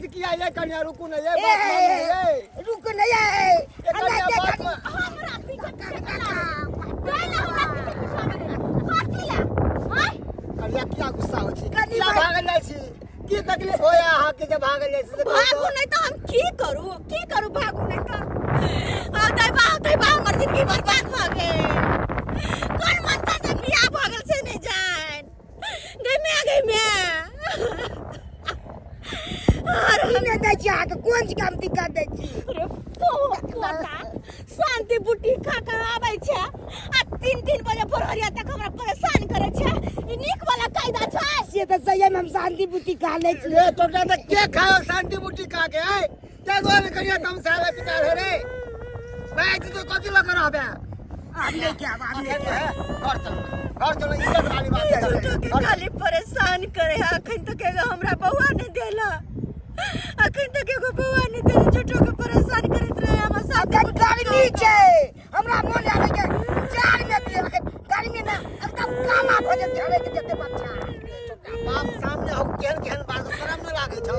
छी किया ये कन्या रुकू ने ये बात मानू ने ये रुक नहीं ये ये कन्या बात हमरा पीछे पीछे केला केला हमरा पीछे पीछे आबै है कथी ला आय कन्या किया गुस्सा होइ छी कनी किया बात- भागल जाइ छी की तकलीफ होया अहाँ के जे भागल जाइ छी से कहू भागू तऽ। नहीं तो हम की करू की करू भागू नहीं तो आ दैबा दैबा हमर जिंदगी बर्बाद भऽ गेल कोन मनसा से बियाह भऽ गेल से नहीं जान गई मैं गई मैं और हम नहि दै छी अहाँके कोन चीज के हम दिक्कत दै छी अरे पोता शांति बुटी खा के आबै छै आ 3-3 बजे भोरहरिया तक हमरा परेशान करै छै ई नीक वाला कायदा छै से तऽ सही में हम शांति बुद्धि खा लै छी ए तोरा तऽ के खाओ शांति बुटी खा के आय ते दुआरे करिया तम साले पिता रहे रे मैं तो कथी लग रहबे आब नहि खायब आब नहि खायब घर चलो घर चलो इज्जत वाली बात है झूठो के खाली परेशान करे है अखन तक एगो हमरा बौआ नहीं देला अखन तक एगो बौआ नहीं देला झूठो के परेशान करैत रहे हमर साथ अखन गर्मी छै हमरा मोन आबै के चार में पिए अखन गर्मी में एकदम काला भऽ जेतै झड़ै के जेतै बच्चा बाप सामने हो केहन केहन बात शरम न लागे छौ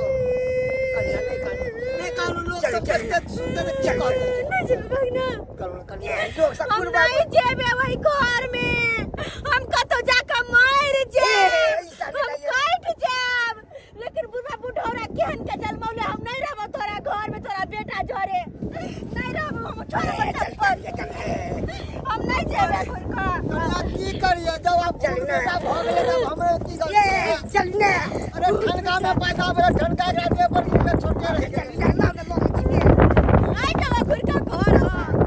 कनिया नहीं कानू नहीं कानू लोग सब देखते सुनते त की कहते नहीं जेबै भगना करू कनिया लोग सब हम बुढ़बा नहीं जेबै वही घर में हम कतौ जाके मर ए, जेब ई सब हम नहीं। कटि जाब लेकिन बुढ़वा बुढ़ौरा केहन के जन्मौले हम नहीं रहबो तोरा घर में तोरा बेटा जरे नहीं रहबो हम छोड़ चल चप्पल चल हम नहीं जेबै घुर कऽ कनिया की करिए जब आप चल बूढ़ ना। बेटा भऽ गेलै तब हमरे की गलती ये है चल ने अरे ठनका में पैदा भेलै ठनका एकरा देह पर गिरले छोटे रहि चल गेलै ने ना ना लोग छी नहीं जेबै घुर कऽ घर हम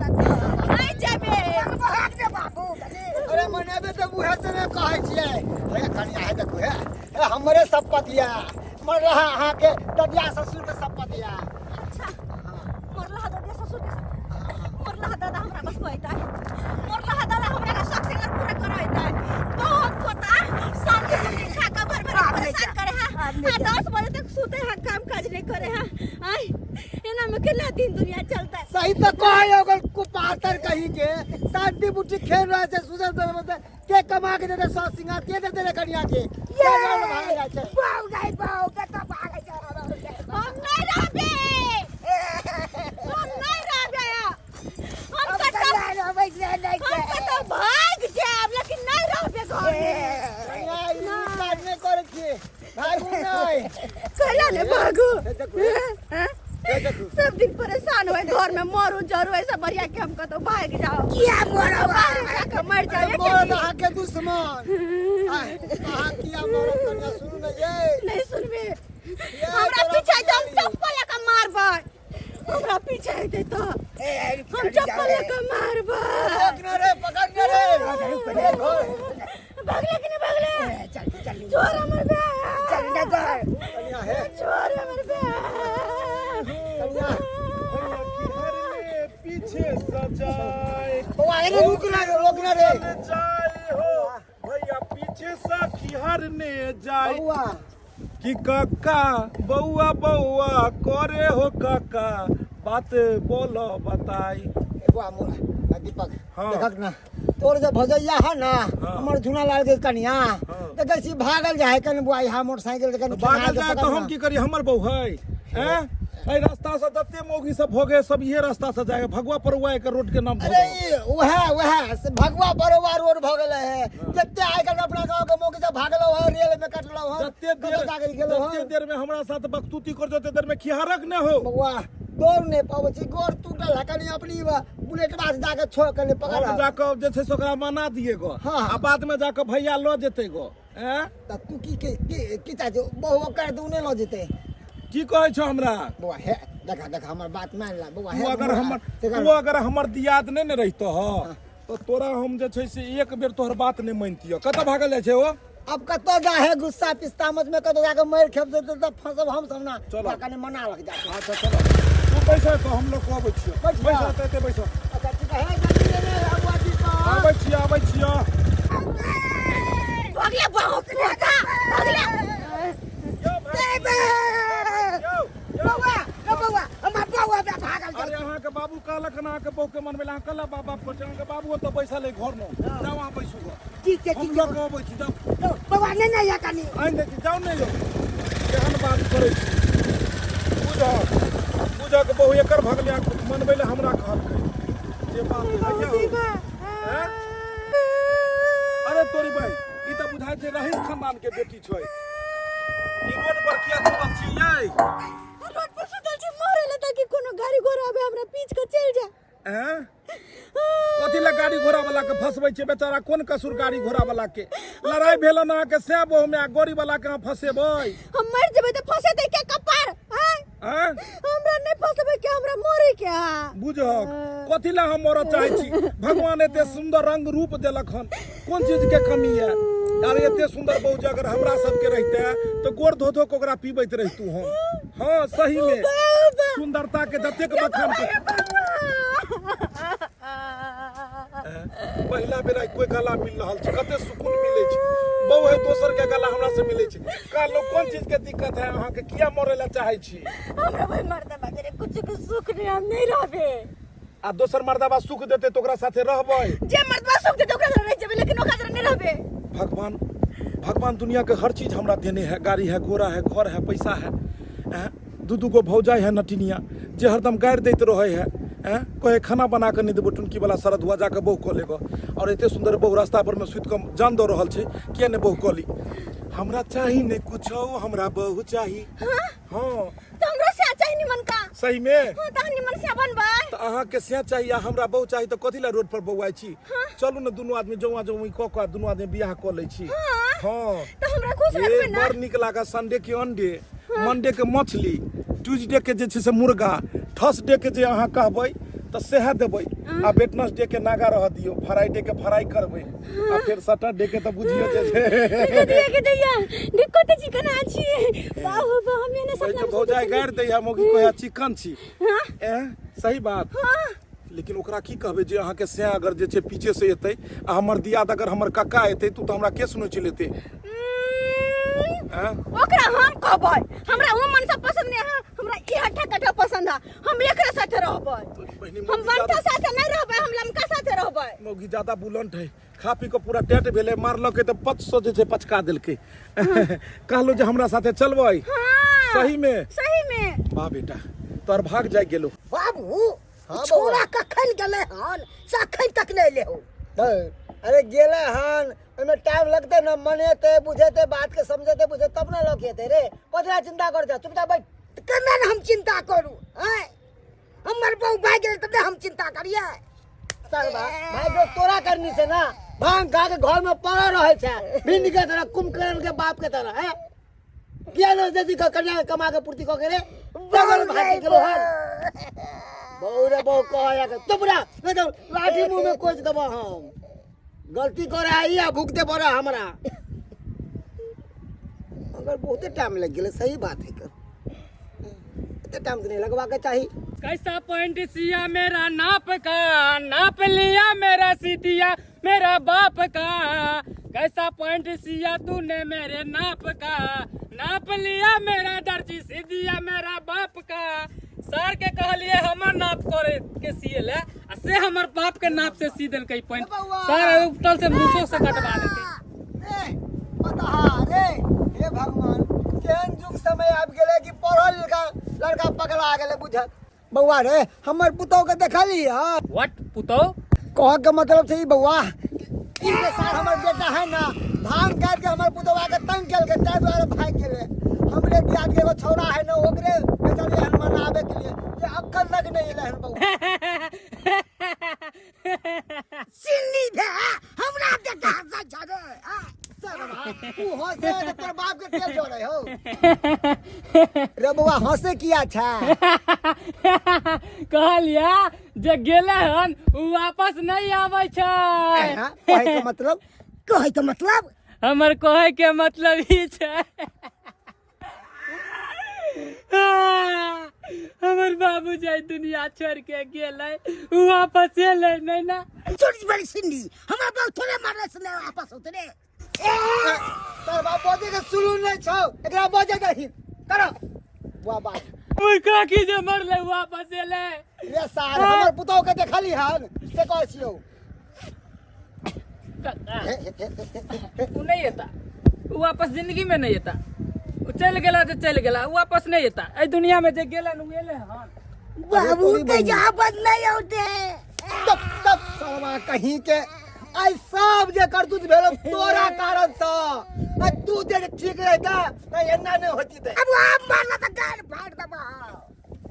नहीं जेबै भाग ने बाबू कनी अरे मनेबे तऽ उहे से ने कहै छियै हे कनिया हे देखू हे हे हमरे शपथ या मर रहा अहाँके ददिया ससुर के शपथ या अच्छा मरला दादा ससुर के मरला दादा हमरा बस कहता मरला दादा हमरा का शौक सिंगर पूरा करैता बहुत पोता शांति से खा के भर भर परेशान करे है आ 10 बजे तक सुते है काम काज नहीं करे है आय एना में केना दिन दुनिया चलता है सही तो कहे ओकर कुपातर कही के शांति बुटी खेल रहा छै सुजल दे के कमा के देते सौ सिंगार के देते रे कनिया के के जान भागल जाइ छै बाऊ गाय बाऊ कतऽ भागै छै हम नहीं रहबे हम नहीं रहबे हम हम कतौ कतऽ रहबै से नहि हम कतौ भाग जायब लेकिन नहीं रहबे घर में कनिया ई काज नहि करै छियै भागू नहि कैला ने भागू हे देखू हैं? हे देखू सब दिन परेशान हुए घर में मरू जरू ऐसा बढ़िया कि हम कतौ भाग जाओ किया मरब बाहर जाके मर जाओ अरे मरद अहाँके दुश्मन आह, अहाँ किया मरब कनिया सुनू ने ये नहीं सुनबे ये हमरा तोरा पीछे तो हम पिताजी। चप्पल लगा मारबै हमरा पीछे हेतै तो हम चप्पल लगा मारबै पकड़ ने रे पकड़ ने रे अरे घर भगले कि नहीं भगले चल चल छोड़ हमर बे चल ना घर कनिया हे छोड़ हमर बे कनिया भैया पीछे सजाए बौआ अरे रुक ना रे रोक ना रे चल जाए हो भैया पीछे सखी हरने जाए बौआ कि कक्का बौआ बौआ करे हो कक्का बात बोलो बताई एगो मोरा दीपक हाँ। देखक ना तोर जे भजैया है ना हाँ। हमर झुना लाल के कनिया हाँ। देखै छी भागल जाए कन बुआ यहाँ मोटरसाइकिल से कन भागल जाए तो हम की करी हमर बहू है हैं एहि रास्ता से जते मौगी सब हो गए सब इहे रास्ता से जाएगा भगवा परुआ एकर रोड के नाम अरे ई उहे उहे से भगवा बरोवा रोड भ गेलै है जते आइ काल्हि अपना गांव के मौगी सब भागलो है रेल में कटलो है जते देर कतौ जाके गेलो जते है देर में हमरा साथ बकतूती कर जते देर में खिहारक ने हो बौआ दौड़ नहि पाबै छी गोर टूटल है कनी अपनी बुलेटवा से जाके छोड़ कनी पकड़ हम जाके जे छै से ओकरा मना दिए गो हाँ। आ बाद में जाके भैया लऽ जेतै गो हैं त तू की की की की चाहै छौ बहु ओकर दू नहि लऽ जेतै की कहै छौ हमरा बौआ हे देखा देखा हमर बात मान ला बौआ हे तू अगर हमर देखा तू अगर हमर दियाद नहि ने रहितह तऽ तोरा हम जे छै से एक बेर तोहर बात नहि मानितियऽ कतऽ भागल जाइ छै ओ अब कतऽ जा है गुस्सा पिस्ता मत में कतऽ जाके मारि खेप देते तऽ फंसब हम सब ना चलो। बौआ कनी मना लग जा अच्छा चलो तू बैस तो हम लोग को अबै छियौ बैठ जा। बैस एतै एतै बैस अच्छा ठीक है जल्दी लेने अबुआ जी को आबै छियौ आबै छियौ भगले बहुत पोता भगले यौ भाई, यौ, यौ। बौआ रो बौआ हमर बौआ बे भागल अरे अहाँके बाबू कहलक हन अहाँके बहू के मनबै लए अहाँ कहला बाप बाप करै अहाँके बाबू ओतऽ बैसल अइ घरमे जाउ अहाँ बैसू गऽ ठीक छै हम ठीक लऽ छै कऽ अबै छी जाउ बौआ नहि नहि या कनी आनि दै छी जाउ ने यौ केहन बात करै छी एकर भऽ गेलै मनबै लए हमरा कहलकै जे बात है हैं? अरे तोरी भाई ई तऽ बुझाइ छै रहीस खानदान के बेटी छै ई रोड पर किया सुतल छी यै रोड पर सुतल छी मरे ला ताकि कोनो गाड़ी घोड़ा आबे हमरा पीछ के चल जाए। हैं? कथी लए गाड़ी घोड़ा वाला के फंसबै छै बेचारा कोन कसूर गाड़ी घोड़ा वाला के लड़ाई भेल हन अहाँके सएह बहु में आ गाड़ी वाला के अहाँ फंसेबै हम मर जेबै तऽ फंसेतै के कपार आँय? आँय? हमरा नहि फंसेबै के हमरा मरे के आ बुझहक कथी लए हम मरऽ चाहै छी भगवान एते सुन्दर रंग रूप देलक हन कोन चीज के कमी है अरे एते सुन्दर बहु जे अगर हमरा सबके रहिते तऽ गोर धो धो के ओकरा पीबैत रहितू हम हाँ सही में सुंदरता के जतेक बखान पहिला बेर आइ कोई गला मिल रहल छै कते सुकून मिलै छै बहु है दोसर के गला हमरा से मिलै छै कहलहुँ कोन चीज के दिक्कत है अहाँके किया मरे ला चाहै छी हमरा भाई मर्दा बाजरे कुछ के सुख नहीं हम नहीं रहबे आ दोसर मर्दाबा सुख देते तो ओकरा साथे रहबै जे मर्दबा सुख देते ओकरा जरे रह जेबे लेकिन ओकरा जरे नहीं रहबे भगवान भगवान दुनिया के हर चीज हमरा देने है गाड़ी है घोड़ा है घर है पैसा है हैं? दू दू गो भौजाई है नटिनिया जे हरदम गारि दैत रहै है हैं? कहे खाना बना कऽ नहि देबो टुनकी वाला शरद हुआ जाके बहु कऽ लेगो और एते सुंदर बहु रास्ता पर में सुति कऽ जान दऽ रहल छै किया नहि बहु कऽ ली हमरा चाही नहि कुछो हमरा बहु चाही हाँ तो हमरो से चाही निमन का सही में हाँ तो निमन से बनबै तऽ अहाँके से चाही आ हमरा बहु चाही तऽ कथी लए रोड पर बौआइ छी चलू ने दुनू आदमी जौआ जौई कऽ कऽ दुनू आदमी बियाह कऽ लै छी हाँ तो हमरा खुश ए रखबै ना बड़ नीक लागत संडे के अंडे मंडे के मछली ट्यूजडे के जे छै से मुर्गा थर्सडे के जे अहाँ कहबै तऽ सएह देबै आ वेडनेसडे के नागा रह दियौ फ्राइडे के फ्राई करबै आ फेर सैटरडे के तऽ बुझियौ जे छै दैया के दैया देखो तऽ चिकन आछि वाह वाह हम एने कहै सपना छै में भौजाइ गारि दै है मौगी कहै चिकन छी हाँ ए सही बात हाँ लेकिन ओकरा की कहबै जे अहाँके सैं अगर जे छै पीछे से एतै आ हमर दियाद अगर हमर कक्का एतै तऽ ओ तऽ हमरा केस नोचि लेतै आँय? ओकरा हम कहबै हमरा ओ मनसा पसंद नहीं है हमरा ई हट्ठा कट्ठा पसंद है हम एकरा साथे रहबै बहिनी, हम मौगी बंठा ज्यादा- साथे नहीं रहबै हम लमका साथे रहबै मौगी ज्यादा बुलंट है खा पी कऽ पूरा टेट भेलै मारलकै तऽ पच सौ जे छै पचका देलकै कहलहुँ जे हमरा साथे चलबै हाँ सही में सही में वाह बेटा तोहर भाग जाय गेलो बाबू हाँ, छोरा कखन गेलै हन से अखन तक नहि एलै हो अरे गेलै हन ओहिमे टाइम लगतै ने मनेतै बुझेतै बात के समझेतै बुझेतै तब ने लऽ के एतै रे कथी ला चिंता कर जा चुपचाप बैठ तऽ केना ने हम चिंता करू आँय हमर बहु भागि गेलै तब ने हम चिंता करियै सरबा भाई जो तोरा करनी छै ना भांग खा के घर में पड़ल रहै छै भिंड के तरह कुंभकर्ण के बाप के तरह है किया न देती का कन्या के कमा के पूर्ति कऽ के रे बगल भागी गेलो हन बहु रे बहु कह या के चुप रह नहीं तो लाठी मुंह में कोच देबो हम गलती करे आई आ भुगते पड़े हमरा मगर बहुते टाइम लग गेलै सही बात है कर एते टाइम तऽ नहीं लगवा के चाही कैसा पॉइंट सिया मेरा नाप का नाप लिया मेरा सीधिया मेरा बाप का कैसा पॉइंट सिया तूने मेरे नाप का नाप लिया मेरा दर्जी सीधिया मेरा बाप का सर के कहलिए हमर नाप करे के सिए ले आ से हमर बाप के नाप से सी देलकै पॉइंट सर उपटल से मूसो से कटवा देलकै ए, पता रे हे भगवान केहन युग समय आबि गेलै कि पढ़ल लिखल लड़का पगला गेलै बुझल बौआ रे हमर पुतोह के देखली हँ what पुतौ कह के मतलब छै ई बौआ ई जे सार हमर बेटा है ना भांग काटि के हमर पुतोह के तंग केलकै ताहि दुआरे भागि गेलै हमरे दियाद के एगो छौड़ा है ना ओकरे भेजलियै हन मनाबे के लिए जे अखन तक नहि एलै हन बौआ सिन्नी भे हमरा देख के हंसै छै रे आ, सरवा, उ हंसे है तऽ तोर बाप के तेल जरै हौ रे बौआ हंसे किया छै कहलिया जे गेलै हन उ वापस नहीं आबै छै हाँ, कहै के मतलब कहै के मतलब हमर कहै के मतलब ई छै हमर बाबू जाय दुनिया छोड़ के गेलै उ वापस एलै नहीं ना छोड़ बड़ी सिन्नी हमरा बाप थोड़े मारने से नहीं वापस होते रे तोर बाप बजे के शुरू नहीं छौ एकरा बजे दही करो बुआ बात ओइ काकी जे मरलै वापस एलै रे सार हमर पुतोह के देखली हन से कहै छियौ उ नहीं एता उ वापस जिंदगी में नहीं एता उ चलि गेला तऽ चलि गेला उ वापस नहीं एता एहि दुनिया में जे गेलन उ एलै हन बाबू तोरी के बहिन। यहाँ बस नहीं होते। तब तब सरवा कहीं के आई सब जे करतूत भेलो तोरा कारण सँ आ तू जे ठीक रहता त एना नहीं होती ते। अब आप मारला तो गाड़ फाड़ दबा।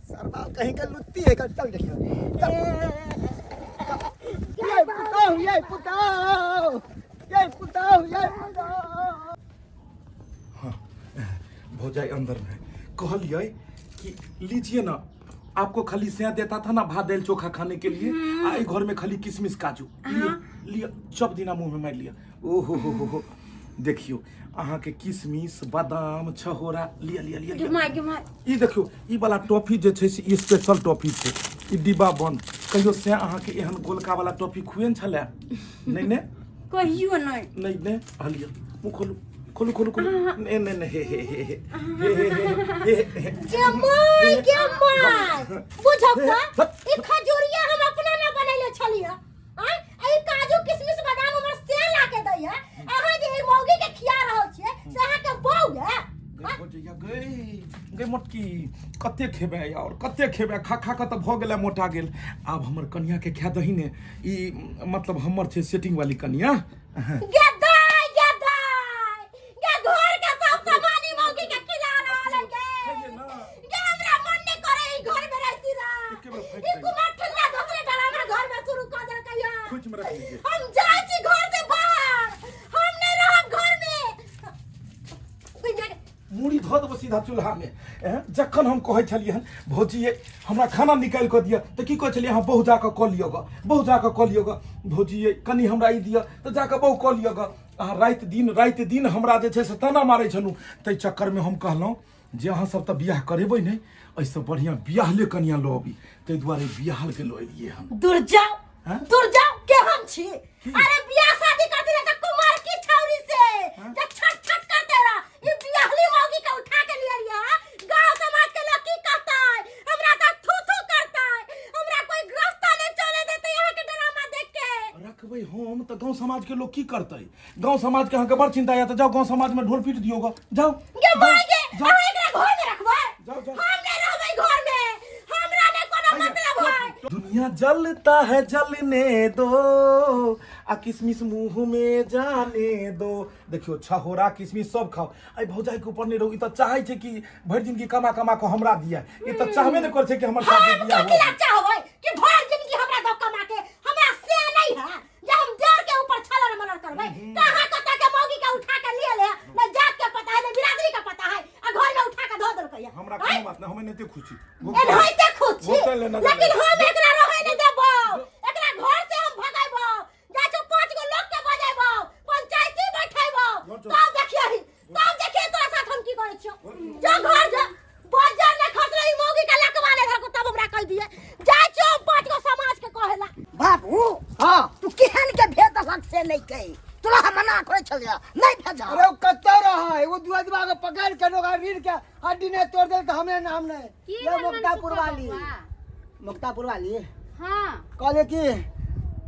सरवा कहीं के लुत्ती है चल देखियो चल। ये पुताऊ ये पुताऊ ये पुताऊ ये पुताऊ। हाँ भौजाई अंदर में कहलिए कि लीजिए ना, आपको खाली सेया देता था ना भात दाल चोखा खाने के लिए, आ ई घर में खाली किशमिश काजू। लिया लिया चप दिना मुंह में मार लिया। ओ हो हो हो हो देखियो अहाँ के किशमिश बादाम छहोरा लिया लिया लिया लिया। गे my. ई देखियो ई वाला टॉफी जे छै से ई स्पेशल टॉफी छै, ई डिब्बा बंद। कहियो से अहाँ के एहन गोलका वाला टॉफी खुएन छलै? नहीं ने? कहियो नहीं। नहीं ने? हाँ लिया, मुँह खोलू खोलू खोलू खोलू। नहीं नहीं नहीं हे हे हे हे हे हे हे हे हे। गे my गे my बुझौ का ई खजूरिया हम अपना ना बनैले छलिया। आय ई काजू किशमिश बादाम हमर से ला के दैया, अहाँ जे ई मौगी के खिया रहल छियै से अहाँ के बहू है। गई भौजैया गई गई मोटकी, कते खेबै और कते खेबै, खा खा के तऽ भऽ गेलै मोटा गेल। आब हमर कनिया के खा दही ने, ई मतलब हमर छै सेटिंग वाली कनिया। गे दाय गे दाय गे घर के सब सामान ई मौगी के खिला रहल है गे। खाइए ना। गे हमरा मन नहीं करे ई घर में रहती रा। एके बेर फेंक ई दही। कुमार ठंडा दोसरे डरामा घर में शुरू कर देलकै या। खोंच में रख लीजिए। हम जाइ छी घर से बाहर, हम नहीं रहब घर में। मूड़ी धऽ देबो सीधा चूल्हा में। जखन हम कहै छलियै हन भौजी ये हमरा खाना निकालि कऽ दिअ, तऽ की कहै छलियै अहाँ बहु जाकऽ कऽ लिअ गऽ, बहु जाकऽ कऽ लिअ गऽ। भौजी ये कनि हमरा ई दिअ तऽ जाकऽ बहु कऽ लिअ गऽ। अहाँ राति दिन राति दिन हमरा जे छै से ताना मारै छलहुँ। ताहि चक्करमे हम कहलहुँ जे अहाँ सब तऽ बियाह करेबै नहि, एहिसँ बढ़िआँ बियाहले कनिया लऽ अबी, ताहि दुआरे बियाहलके लऽ एलियै हन। दूर जाओ हाँ? दूर जाओ, केहन छी? अरे बियाह शादी करती रह त कुमार की छौरी से जे छट छट करते रह, ई बियाहली मौगी के उठा के लिए लिया। गांव समाज के लोग की कहतै? हमरा त थू थू करतै, हमरा कोई रास्ता नहीं चले देते यहाँ के ड्रामा देख के। रखबै हम तऽ गांव समाज के लोग की करतै? गांव समाज के अहाँके बड़ चिंता या तऽ जाओ गांव समाज में ढोल पीट दियौ ग, जाओ। गे माय गे, जाओ। अहाँ एकरा घर में रखबै? जाओ, जाओ। हम नहीं रहबै घर में, हमरा नहीं कोनो मतलब है। दुनिया जलता है जलने दो, आ किशमिश मुंह में जाने दो। देखियो छहोरा किशमिश सब खाओ। आई भौजाई के ऊपर नहीं रहू, ई तऽ चाहै छै कि भरि जिंदगी कमा कमा के हमरा दिया, ई तऽ चाहबे नहि करै छै कि हमर शादी हम बियाह कथी ला हुआ। चाहबै कि भरि जिंदगी हमरा दो कमा के? हमरा से नहीं है जे हम देर के ऊपर छलर मलर करबै। कहाँ कता के मौगी के उठा के लिए ले, न जात के पता है न बिरादरी के पता है, आ घर में उठा के धो देलकै। हमरा कोनो बात नहीं, हम एनाहिते खुशी। एनाहिते खुश छी, भोगतै ले ना लेकिन देबै। हम एकरा रहै नहीं देबौ, एकरा घर से हम भगैबौ। जाइ छौ 5 गो लोग के बजेबौ, पंचायती बैठैबौ, तब देखियही, तब देखिए तोरा साथ हम की करै छियौ। जो घर जा बजर ने खसलै ई मौगी के लकवा ले धरको, तब हमरा कह दिए। जाइ छियौ हम 5 गो समाज के कहेला। बाबू हाँ तू केहन के भेद हक से नहीं कही, तोरा हम मना करे छलिया नहीं भेजा। अरे वो कत्तो रहा है वो दुआ दुआ के पकड़ के नोगा रीढ़ के हड्डी ने तोड़ देल के हमरे नाम नहीं। की ले भेल मुक्तापुर मनसुखा वाली। बौआ? मुक्तापुर वाली। हाँ। कहले कि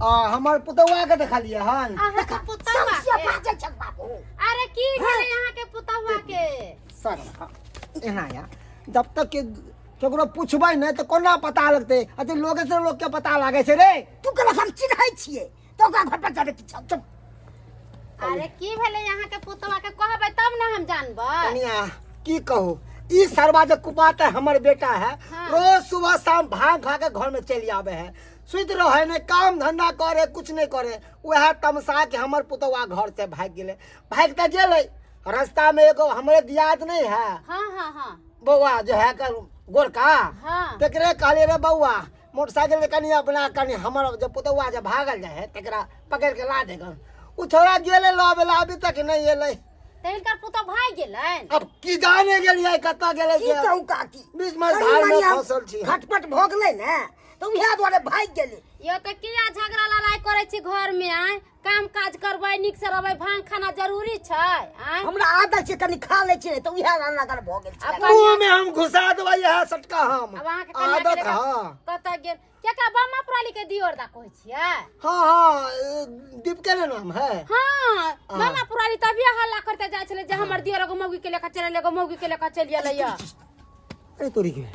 हमर पुतौआ के देखलिए हन। अहाँ के पुतौआ सबसे के? बाजै छै बाबू। अरे की भेलै अहाँ के पुतौआ के? सर एना या जब तक के केकरो पूछबै नहि तऽ कोना पता लगतै? अच्छा लोगे से लोग के पता लागै छै रे। तू कहलक हम चिन्है छियै तऽ ओकरा घर पर जाबे की छौ? चुप। अरे की भेलै अहाँ के पुतौआ के? कहबै तब ने हम जानबै। कनिया की कहू, ई सरवा जे कुपात है हमर बेटा है, हाँ। रोज सुबह शाम भांग खा के घर में चलि आवे है, सुति रहे नहीं, काम धंधा करे कुछ नहीं करे। वह तमसा के हमर पुतौआ घर से भागि गेलै। भागि तऽ गेलै, रास्ता में एगो हमरे दियाद नहीं है। हाँ हाँ हाँ। बौआ जो है कर गोरका, हाँ। तकरे कहलिए रे बौआ मोटरसाइकिल के कनी अपना कनी हमर जे पुतौआ जे भागल जाए है तकरा पकड़ के ला देगन। उ छोड़ा गेलै लऽ ला, अभी तक नहीं एलै। तऽ हिनकर पुतौ भागि गेलनि? अब की जाने गेलियै कतऽ गेलै की से। कहू काकी, बीच में कनी धार में मनी हम फंसल छी। खटपट भऽ गेलै ने तऽ उएह दुआरे भागि गेलै। यो तऽ किया झगड़ा लड़ाई करै छी घर में? आय काम काज करबै, नीक से रहबै, भांग खाना जरूरी छै। आय हमरा आदत छै कनी खा लै छियै तऽ उएह लगन भऽ गेल छै। अब मुंह में हम घुसा देबै इएह सटका हम। अब अहाँके कन्या के आदत लेकर हाँ। कतऽ गेल? केकरा बामा पुराली के दियोर दा कहै छियै? हाँ हाँ, दीपके ने नाम है। हाँ, मामा पुराली तभिए हल्ला करते जाइ छलै जे हमर दियोर एगो मौगी के लेकर चलि एगो मौगी के लेकर चलि एलै। अरे तोरी के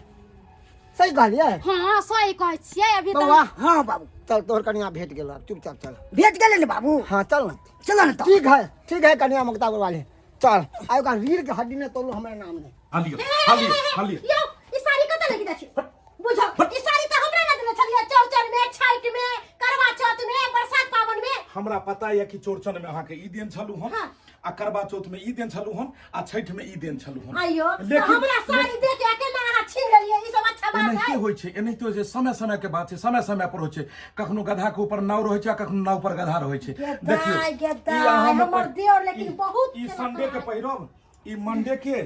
सही कहलियै? हाँ, सही कहै छियै अभी तऽ। बौआ। हाँ बाबू। चल, तोहर कनिया भेट गेल, आब चुपचाप चल। भेट गेलै ने बाबू? हाँ, चल ना। चल ने तऽ। ठीक है, ठीक है। कनिया मुक्ता वाले, चल आयो का रीढ़ के हड्डी ने तोलू, हमरा नाम नहीं। हालियो हालियो हालियो। यौ, ई साड़ी कतऽ लगी जाइ छै? बुझो, ई साड़ी तऽ हमरा ना देने छलियै चौरचन में, छठि में, करवा चौथ में, बरसात पावन में। हमरा पता यऽ कि चौरचन में अहाँके ई देन छलू हम हाँ। आ करवा चौथ में ई देन छलू हम आ छठि में ई देन छलू हम। आइयो तऽ लेकिन हमरा साड़ी दे के केना अहाँ छीन लेलियै? ई सब अच्छा बात एनाहिते है? होइ छै, एनाहिते होइ छै। समय समय के बात छै, समय समय पर होइ छै। कखनो गधा के ऊपर नाव रहै छै आ कखनो नाव पर गधा रहै छै। देखियौ, गेदाइ, ई अहाँ हमर देवर लेकिन बहुत ई केलक संडे के हन। पहिरब, ई मंडे के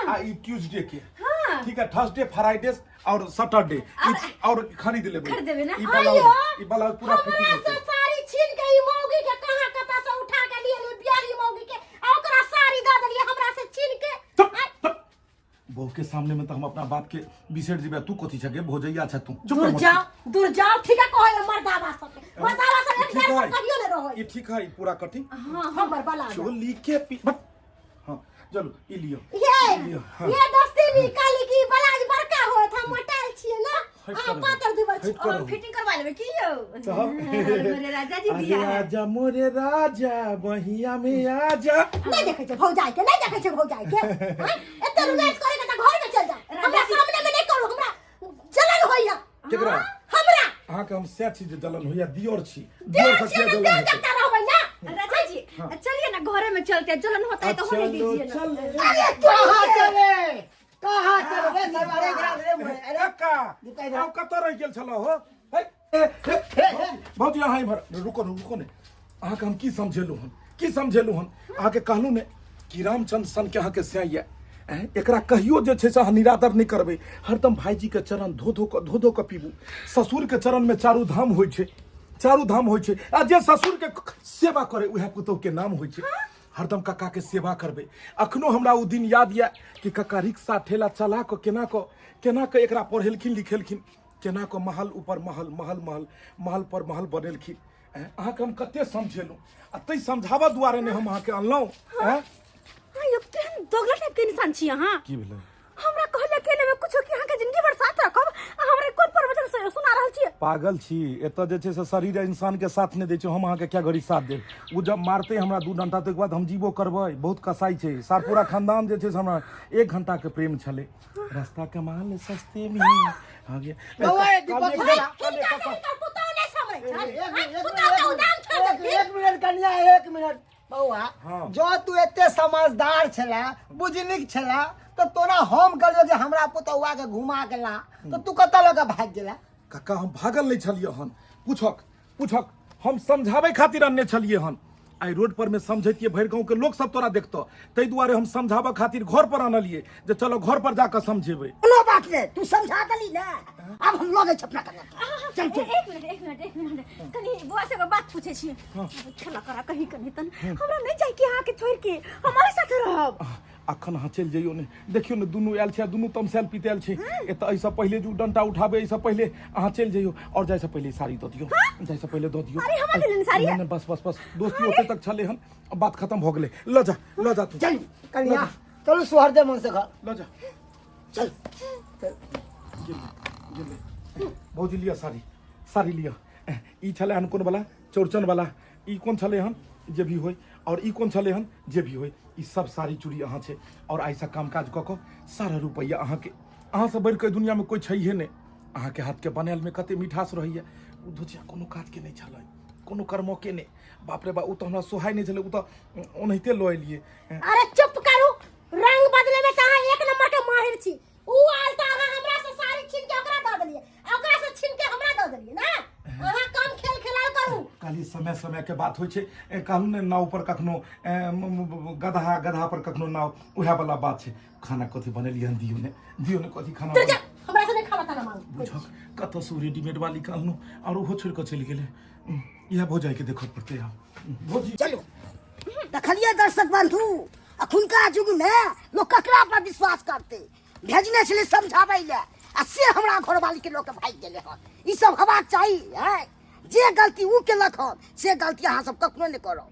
आ ई ट्यूसडे के। हाँ। ठीक है, थर्सडे, फ्राइडे और सैटरडे ई और खरीद लेबै। खरीद लेबै ना? ई ब्लाउज, आइयो, ई ब्लाउज पूरा हमरा फिटिंग से हेतै। साड़ी छीन के ई मौगी के कहाँ कतऽ से उठा के लिए ले बियारी मौगी के आ ओकरा साड़ी दऽ देलियै हमरा से छीन के। चुप, चुप। बहू के सामने में तो हम अपना बाप के बिसरि जेबै। तू कथी छके, भौजैया छ तू? चुप दूर रह। जाओ, दूर जाओ। ठीक है, कहै मर्दावा सब के, मर्दावा सब एक ठीक जाय पर है। कहियो ने रहै। ई ठीक है, ई पूरा कटिंग। हां, हमर बला चोली के पी बट हाँ, चलू, ई लियो। ये लियो, हाँ। ये दोस्ती काली की बलाज बड़का होत, हम मोटाल छियै ना। हट अहाँ करो। पातर दुबर छी। हट करो। फिटिंग करवा लेबै की यौ? तब मेरे राजा जी अरे दिया है। आजा मोरे राजा, बहिया में आजा। नहीं देखै छै भौजाई के, नहीं देखै छै भौजाई के। हैं? एते रुगाइस करे के त घर में चल जा, हमरा सामने में नहीं करू, हमरा जलन होइया। केकरा? हमरा। अहाँके हम सएह छी जे जलन होइया? दियोर छी, देर दियोर से छियै किया ने, जलन देर हेतै? देखता रहबै ना। राजा जी, चलिए ना, घरे में चलते हैं, जलन होता है तो होने चलो दीजिए ना। चलो। अरे तू कहाँ चले, कहाँ चले रे सरवा रे, इधर रे मुरे, अरे काका, रुका इधर। आउ, कतऽ रहि गेल छलऽ हो? है, हे, हे, भौजी, अहाँ इम्हर रुको ने, रुको ने। अहाँके हम की समझेलहुँ हन, की समझेलहुँ हन? अहाँके कहलहुँ ने कि रामचंद्र सन के अहाँके सैं यऽ। ऐं, एकरा कहियो जे छै से अहाँ निरादर नहि करबै। हरदम भाईजी के चरण धो धो कऽ, धो धो कऽ पीबू। ससुर के चरण में चारू धाम होइ छै, चारू धाम होइ छै। आ जे ससुर के सेवा करे उएह पुतोह के नाम होइ छै। हरदम कक्का के सेवा करबै। अखनो हमरा ओ दिन याद यऽ कि कक्का रिक्शा ठेला चला कऽ केना कऽ, केना कऽ एकरा पढ़ेलखिन लिखेलखिन, केना कऽ महल ऊपर महल, महल महल, महल पर महल बनेलखिन। ऐं, अहाँके हम कते समझेलहुँ आ ताहि समझाबऽ दुआरे नहि हम अहाँके अनलहुँ। ऐं? हाँ, यो केहन दोगला टाइप के इंसान छी अहाँ। की भेलै? हमरा कहले के ने कुछो कि अहाँ के जिंदगी भर साथ रखब, आ हमरा कोन प्रवचन सुना रहल छी? पागल छी? एतऽ जे छै से शरीर इंसान के साथ नहि दै छै। हम अहाँके क्या घड़ी साथ देब? ओ जब मारतै हमरा दू डंटा, ताहिके बाद हम जीबो करबै? बहुत कसाई छै सार। पूरा खानदान जे छै से हमरा एक घंटा के प्रेम छलै। रास्ता के माल सस्ते में आ गया। बौआ, ए, दीपक, कहलियै- इधर आ। कहलियै, हिनका काका, से हिनकर पुतोह नहि सम्हरै छनि। एक मिनट, एक पुतोह के उदाम छोड़ि मिनट, देलखिन। एक मिनट कनिया, एक मिनट बौआ। हाँ। जो तू एते समझदार छला, बुझनिक छला, तो तोरा हम कहलियो जे हमरा पुतौआ के घुमा के ला, तो तू कतऽ लऽ के भागि गेला? काका, हम भागल नहि छलियै हन। पूछक, पूछक, हम समझाबै खातिर अनने छलियै हन। आइ रोड पर में समझैतियै, भरि गाँव के लोक सब तोरा देखतऽ। ताहि दुआरे हम समझाबऽ खातिर घर पर अनलियै जे चलो घर पर जाकऽ समझेबै। कोनो बात नहि, तू समझा देली ने, आब हम लऽ जाइ छी अपना कनिया के। चल चल। एक मिनट, एक मिनट, एक मिनट, कनी बौआ से एगो बात पूछे छी। खेला करा कहीं कहीं तन हमरा नहीं जाय कि अहाँ के छोड़ के, हमारे साथे रहब। अखन अहाँ चलि जइयौ ने। देखियौ ने, दुनू आयल छै आ दुनू तमसायल पितायल छै एतऽ। एहिसँ पहिले जे ओ डंटा उठाबै, एहिसँ पहिले अहाँ चलि जइयौ। आओर जाइसँ पहिले साड़ी दऽ दियौ, जाइसँ पहिले दऽ दियौ। अरे, हमरा देलनि साड़ी? नहि, नहि, बस बस बस, दोस्ती ओते तक छलै हन, अब बात खत्म भऽ गेलै। लऽ जा, लऽ जा तू। चल। कनिया, चलू सुहरदे मन से घर। लऽ जा। चल। गेलै, गेलै। भौजी, लिअ साड़ी, साड़ी लिअ। ई छलै हन कोन वाला? चौरचन वाला। ई कोन छलै हन? जे भी होय। और ई कोन छलै हन? जे भी होय। ई सब साड़ी चूड़ी अहाँ छै और आइसँ काम काज कऽ कऽ सारा रुपैआ अहाँके। अहाँसँ बढ़ि कऽ दुनियामे कोइ छैहे नहि। अहाँके हाथके बनायलमे कते मिठास रहैए। ओ धोतिया कोनो काजके नहि छलै, कोनो कर्मके नहि। बाप रे बाप, ओ तऽ हमरा सोहाय नहि छलै, ओ तऽ ओनाहिते लऽ एलियै। अरे चुप करू, रंग बदले में तऽ अहाँ एक नंबर के माहिर छी। ऊ आयल तऽ अहाँ हमरा से साड़ी छीन के ओकरा दऽ देलियै आ ओकरा से छीन के हमरा दऽ देलियै ना। अहाँ कम खेल खेलाल करू। कहली समय समय के बात होइ छै। कहलहुँ ने, नाव पर कखनो गदहा, गदहा पर कखनो नाव, उएह वाला बात छै। खाना कथी बनेलियै हन? दियौ ने, दियौ ने, कथी खाना चल जा, हमरा से नहीं खाना ताना मांग। बुझक, कतऽसँ रेडीमेड वाली के अनलहुँ आओर ओहो छोड़ि कऽ चलि गेलै। इएह भौजाइके देखऽ पड़तै आब। भौजी। चलू। देखलियै दर्शक बंधु, अखुनका युग में लोग ककरा पर विश्वास करते? भेजने छलै समझाबै लए आ से हमरा घरवाली के लऽ के भागि गेलै हन। ई सब हेबाक चाही है? जे गलती ऊ केलक हन से गलती अहाँ सब कखनो नहि करब।